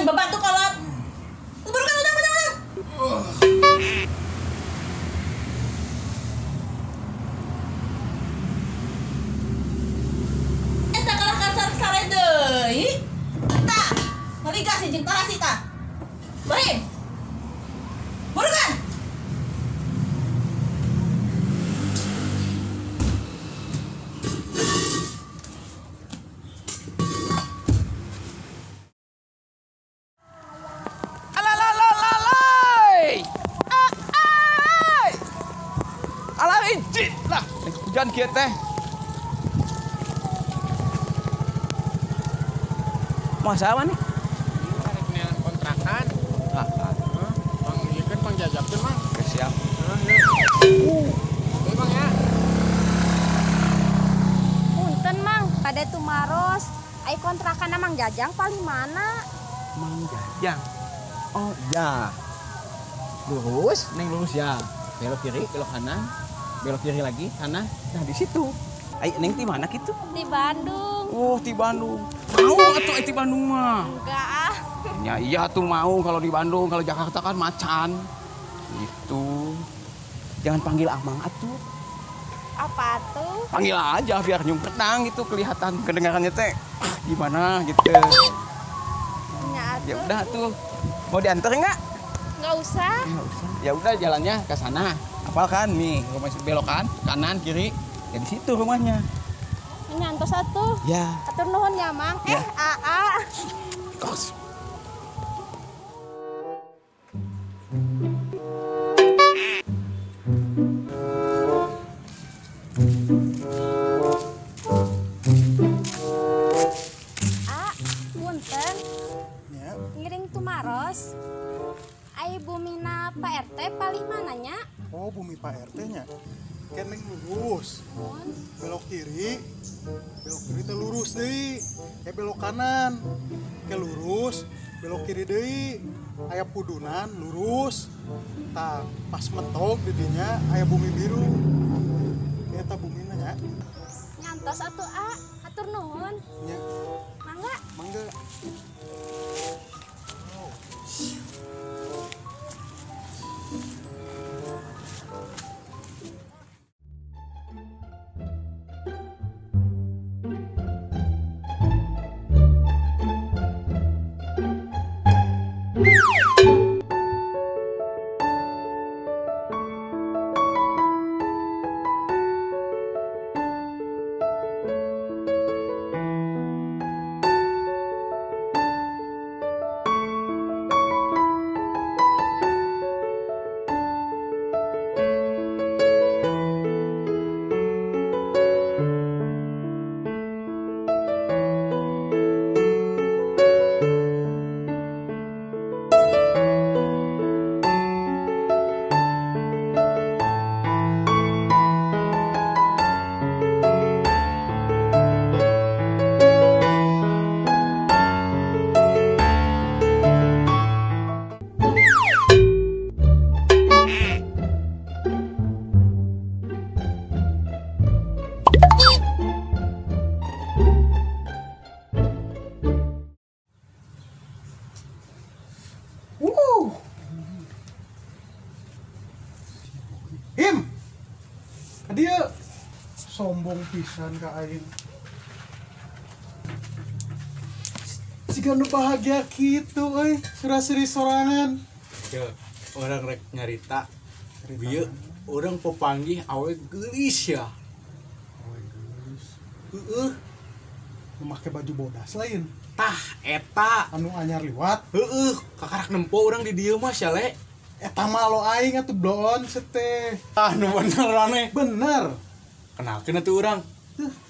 Aing babantu kolot. Burukan udah. Eta kalah kasar sare deui. Tah, maliga si jeung tarasi tah. Bari. Burukan. Lah, hujan kieu teh. Masa apa nih? Ini arek kontrakan. Kontrakan. Heeh. Bang ieu kan Bang jajabkeun, Mang. Oke, siap. Heeh, ya. Bang ya. Punten, Mang, pada tumaros. Ai kontrakan Mang Jajang paling mana? Mang Jajang. Oh, ya. Lurus, neng lurus ya. Belok kiri, belok kanan. Belok kiri lagi, kanan. Nah, di situ. Ai, neng di mana gitu? Di Bandung. Oh, di Bandung. Mau atuh di Bandung mah? Enggak ah. Ya iya tuh mau kalau di Bandung, kalau Jakarta kan macan. Gitu. Jangan panggil Amang atuh. Apa tuh? Panggil aja biar nyumpetang gitu kelihatan kedengarannya teh. Ah, gimana gitu. Ya, ya udah tuh. Mau diantar enggak? Enggak usah. Enggak usah. Ya udah jalannya ke sana. Apal kan nih, rumah belokan kanan kiri. Ya di situ rumahnya. Nyantos atuh. Ya. Atur nuhun ya, Mang. Ya. AA. Kos. A, punten. Ya. Ngiring tumaros. Ai bumina Pak RT palih mananya? Oh, bumi Pak RT nya. Keneng lurus. Belok kiri teh lurus deui. Belok kanan. Ke lurus, belok kiri deui. Aya pudunan lurus. Tah pas mentok di dinya aya bumi biru. Eta bumina nya. Nyantos atuh A, hatur nuhun. Nya. Mangga. Mangga. Him, dia sombong pisan ka aing. Siga nu bahagia kitu euy, sura-suri sorangan. Ye, orang rek nyarita. Bieu urang pepanggih awe geulis ya. Awe geulis. Heeh. Nu make baju bodas lain. Tah eta anu anyar liwat. Heeh, kakarak nempo urang di dieu mah sia le. Eta mah lo aing atuh bloon sete. Ah, nu bener aneh. Bener. Kenalkeun atuh urang.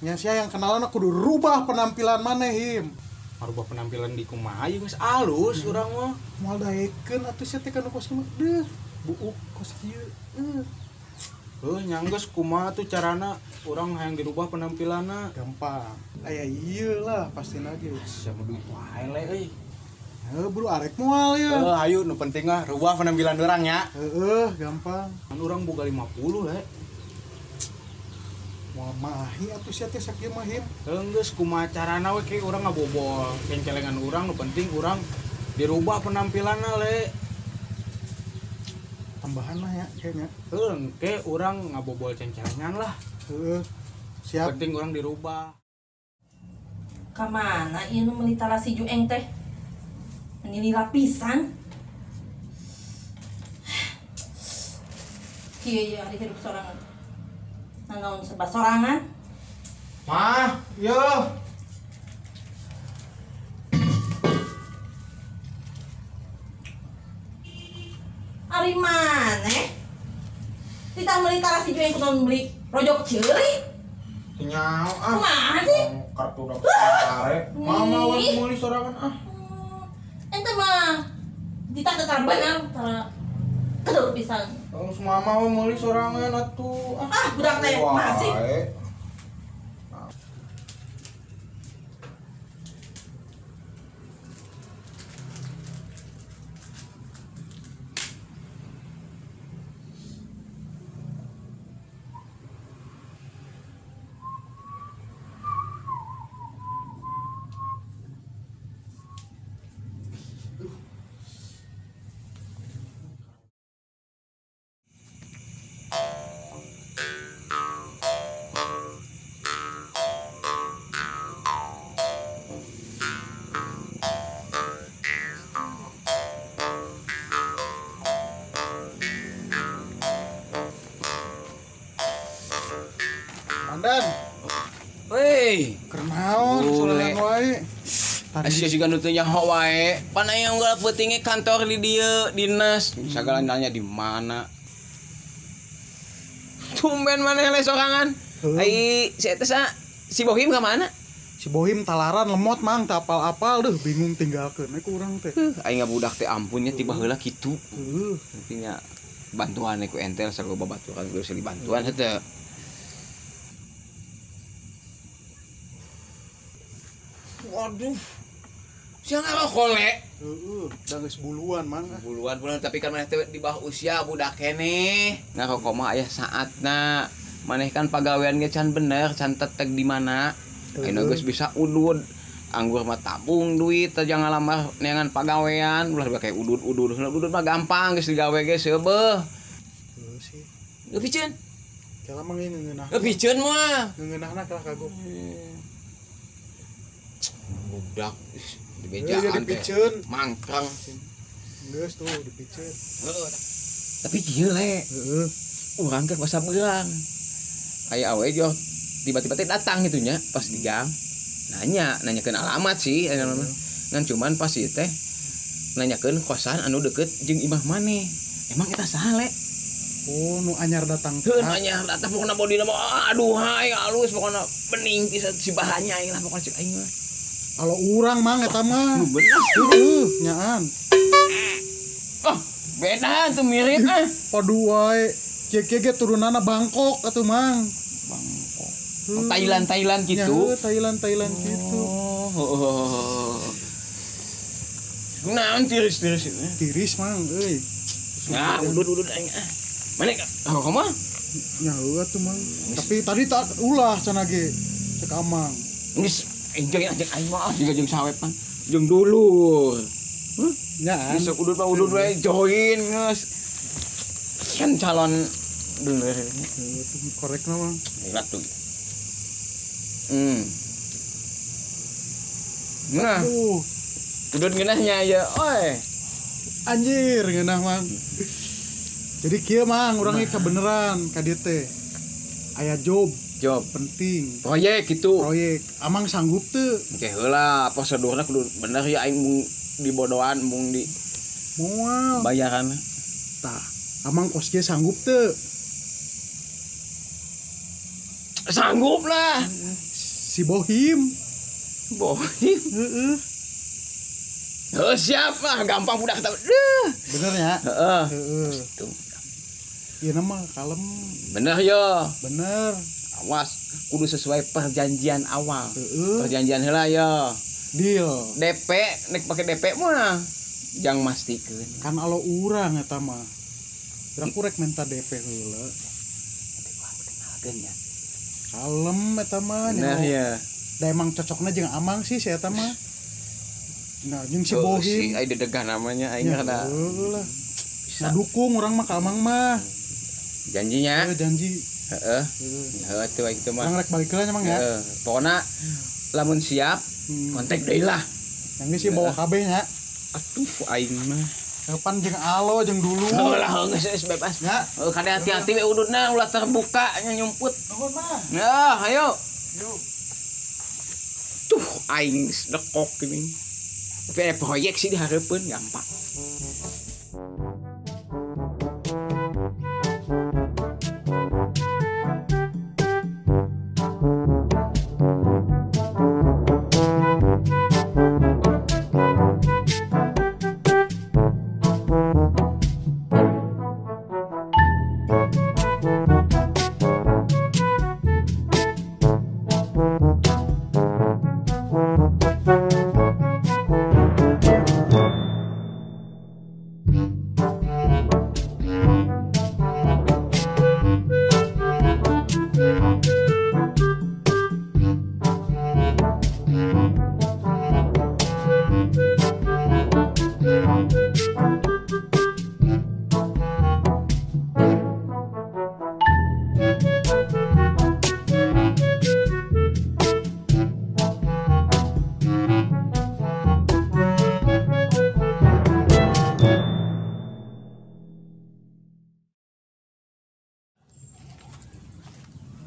Nya sia yang kenalan kudu rubah penampilan maneh him. Rubah penampilan di kumaha ieu geus alus urang mah. Moal daekeun atuh sia teh kana kos mah. Deuh, buuk kos kieu. Heuh, nya geus kumaha tuh carana urang hayang dirubah penampilanna. Gampang. Aya ieu lah pastina ge. Sia mah duit wae le euy. Heuh, bro arek moal ya. Heuh, ayo nu penting mah rubah penampilan urang nya. Heuh, gampang. Kan urang boga 50 le. Moal mahi atuh sia teh sakieu mah him. Heuh, geus kumaha carana we ke urang ngabobol kencelengan urang nu penting urang Dirubah penampilanna le. Tambahan lah ya kayaknya. Heuh, engke urang ngabobol cencengan lah. Heeh. Siap. Penting urang dirubah. Ka mana ieu nu meuli tarasi jueng teh? Meni lila pisan. Kieu ieu ari hirup sorangan. Nanaon serba sorangan. Mah, yo. Ari maneh? Titah meuli tarasi jueng kunaon meuli rojok ceuri? Nyaho ah. Kumaha sih? Kartu udah tarik. Mama we meuli sorangan ah. Ente mah ditah teh tara bener, tara kedul pisan. Terus mama we meuli sorangan atuh. Ah, budak teh masih. Mandan. Woi, keur naon sorangan wae. Asia juga nu teu nyaho wae. Pan aya unggal peutinge kantor di dieu, dinas. Sagala nanya di mana. Tumben maneh le sorangan. Ai si eta sa si Bohim ka mana? Si Bohim talaran lemot mang teu apal-apal deuh bingung tinggalkeun we ku urang teh. Aing ngabudak teh ampunnya tiba heula kitu. Heeh, nya bantuan ku entel sarua babaturan geus dibantuan heuh. Waduh. Sia ngarokok le. Heeh, da geus buluan mang. Buluan bulan tapi kan maneh teh di bawah usia budak keneh. Ngarokok mah aya saatna. Maneh kan pagawean ge can bener, can teteg di mana. Ayeuna geus bisa udud. Anggur mah tabung duit teh jangan ngalamar neangan pagawean, ulah kayak udud-udud. Udud mah gampang geus digawe ge seubeuh. Heuh sih. Geus piceun. Kela mah ngeunah. Geus piceun mah. Ngeunahna kalah kagok. Budak dibejaan teh mangkrang geus tuh dipiceun. Heeh. Tapi kieu le. Heeh. Urang keur basa beurang. Aya awe jo tiba-tiba teh datang gitu nya pas di gang. Nanya, nanyakeun alamat sih alamat. Ngan cuman pas ieu teh nanyakeun kosan anu deket jeung imah maneh. Emang eta saha le? Oh, nu anyar datang. Heuh, nu anyar datang pokona bodina mah aduh hai halus pokona bening pisan si bahannya aing lah pokona cek aing mah. Kalau urang mang eta mah. Nu bener. Heuh, nyaan. Oh, beda tuh mirip ah. Padu wae. Kieu-kieu ge turunanna Bangkok atuh mang. Bangkok. Oh, Thailand Thailand gitu. Ya, Thailand Thailand gitu. Oh. Naon tiris-tiris itu? Tiris mang euy. Nah, udud-udud aing ah. Mana oh, kumaha? Nya heuh atuh mang. Tapi tadi tak ulah cenah ge. Cek amang. Geus enjoy aja aing mah juga jeung sawepan. Jeung dulur. Huh? Nyaan. Geus udud mah udud we join geus. Kan calon dulur. Heuh korekna mang. Heula tuh. Nah. Udud ngeunahnya ya, oi. Anjir ngeunah mang. Jadi kieu mang urang ge kabeneran ka dieu teh. Aya job penting. Proyek gitu. Proyek. Amang sanggup teu? Oke heula, prosedurna kudu bener ya aing mung dibodohan mung di moal bayaran. Tah, amang kos kieu sanggup teu? Sanggup lah. Si Bohim. Bohim. Heeh. Heuh, siap lah, gampang budak eta. Bener ya? Heeh. Heeh. Tuh. Ieu mah kalem. Bener yo. Bener. Awas, kudu sesuai perjanjian awal. Heeh. Perjanjian heula yo. Deal. DP, nek pake DP mah jang mastikeun. Kan alo urang eta mah. Urang rek minta DP heula. Kenalkeun ya. Kalem eta mah. Bener ya. Da emang cocokna jeung Amang sih si eta mah. Nah, jeung si Bohim. Si ai dedegan namanya aing kada. Heuh lah. Nah, dukung urang mah ka Amang mah. Janjinya? Heeh, janji. Heeh. Heeh tuh kitu mah. Urang rek balik heula nya Mang ya. Heeh. Pokona lamun siap kontak deui lah. Yang sih bawa kabeh nya. Atuh aing mah. Kapan jeung alo jeung dulu. Heuh lah geus bebas. Nya. Heuh kade hati-hati we ududna ulah terbuka nya nyumput. Nuhun mah. Nah, ayo. Yuk. Tuh aing geus dekok gini. Tapi ada proyek sih dihareupeun gampang.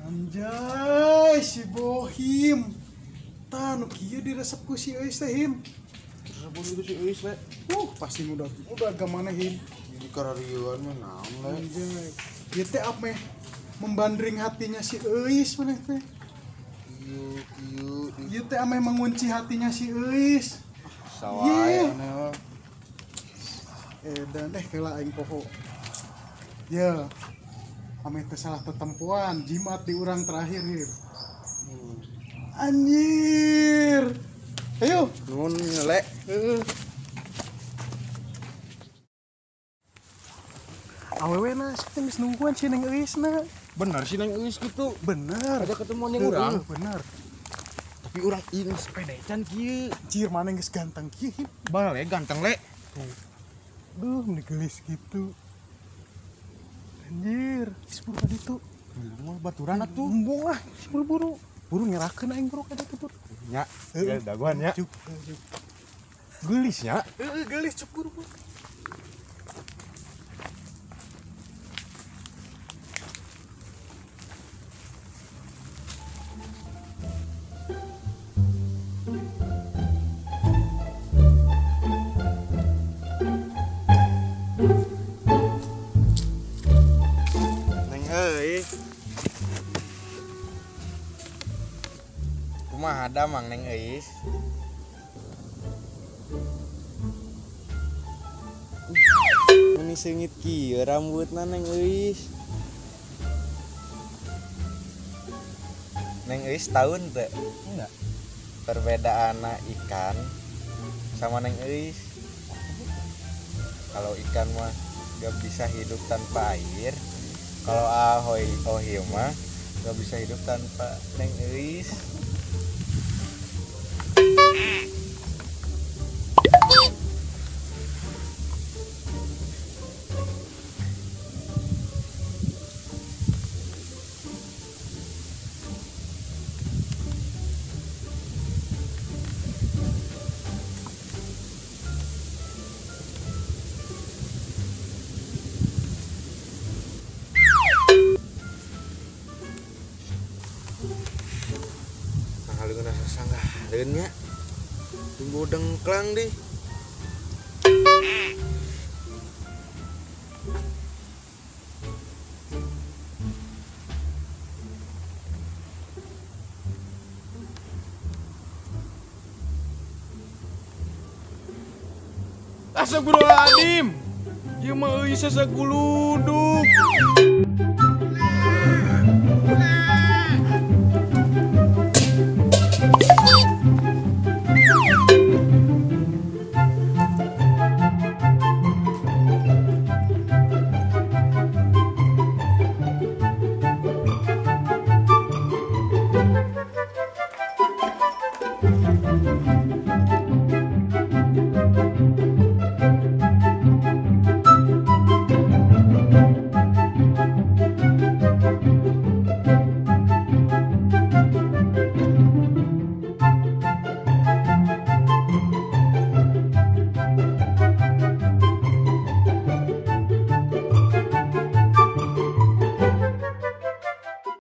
Anjay, si Bohim. Tah nu kieu diresep ku si Euis teh Him. Resep gitu si Euis le. Pasti udah gamana Him. Jadi kararieuan mah naon le. Anjay. Ieu teh ameh membandring hatinya si Euis maneh teh. Kieu kieu. Ieu teh ameh mengunci hatinya si Euis. Sawae aneh mah. Edan kela aing poho. Ya. Ameh teh salah tetempuan, jimat di urang terakhir Him. Anjir. Ayo, nuhun le. Heeh. Awewe na teh geus nungguan si Neng Euis na. Bener si Neng Euis gitu. Bener. Ada ketemuan yang urang. Bener. Tapi urang ieu sepeda can kieu. Jir mana geus ganteng kieu Him. Bale ganteng le. Tuh. Duh, meni gelis gitu. Anjir, geus buru tadi tuh. Moal baturan atuh. Embung lah, geus buru-buru. Buru ngerakeun aing bro kada tuh. Nya, ya dagoan nya. Cuk, cuk. Geulis nya. Heeh, geulis cuk buru-buru. Neng euy. Kumaha damang Neng Euis? Meni seungit kieu rambutna Neng Euis. Neng Euis taun teu? Enggak. Perbedaanna ikan sama Neng Euis. Kalau ikan mah gak bisa hidup tanpa air. Kalau ahoy ohim mah gak bisa hidup tanpa Neng Euis. Sanggareun nya. Tunggu dengklang deh. Astagfirullahaladzim. Ieu mah euy sasaguluduk.